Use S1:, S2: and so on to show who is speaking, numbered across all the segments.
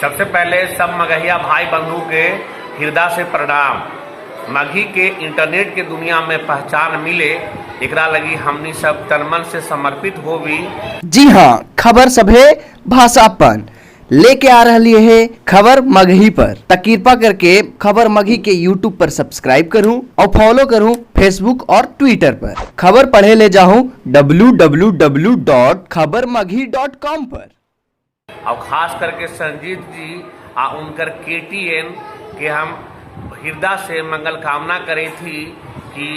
S1: सबसे पहले सब मगहिया भाई बंधु के हृदय से प्रणाम। मगही के इंटरनेट के दुनिया में पहचान मिले, एकरा लगी हमनी सब तनमन से समर्पित होवी।
S2: जी हाँ, खबर सभे भाषा पर लेके आ रही है खबर मगही पर। त कृपा करके खबर मगही के यूट्यूब पर सब्सक्राइब करूं और फॉलो करूं फेसबुक और ट्विटर पर। खबर पढ़े ले जाऊं www.khabarmaghi.com पर।
S1: और खास करके संजीत जी आ उनकर केटीएन के हम हृदय से मंगल कामना करे थी कि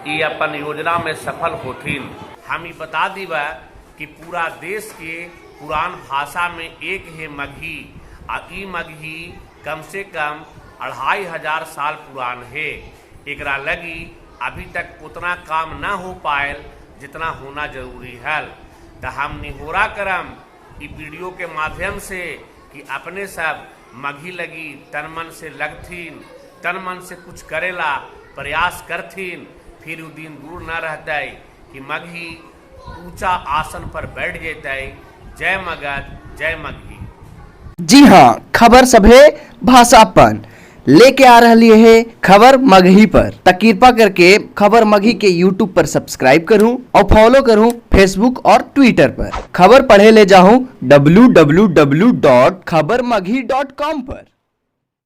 S1: ये अपन योजना में सफल होथिन। हम ई बता दीबा कि पूरा देश के पुरान भाषा में एक है मगही, आ ई मगही कम से कम 2500 साल पुरान है। एकरा लगी अभी तक उतना काम न हो पायल जितना होना जरूरी है। तो हम निहोरा करम ई वीडियो के माध्यम से कि अपने सब मगही लगी तन मन से लगथिन, तन मन से कुछ करेला प्रयास करथिन। फिर उ दिन दूर न रहते कि मगही ऊंचा आसन पर बैठ जेतै। जय मगध, जय मगही।
S2: जी हाँ, खबर सभे भाषा पर लेके आ रही है खबर मगही पर। त कृपा करके खबर मगही के यूट्यूब पर सब्सक्राइब करूं और फॉलो करूं फेसबुक और ट्विटर पर। खबर पढ़े ले जाऊं www.khabarmaghi.com पर।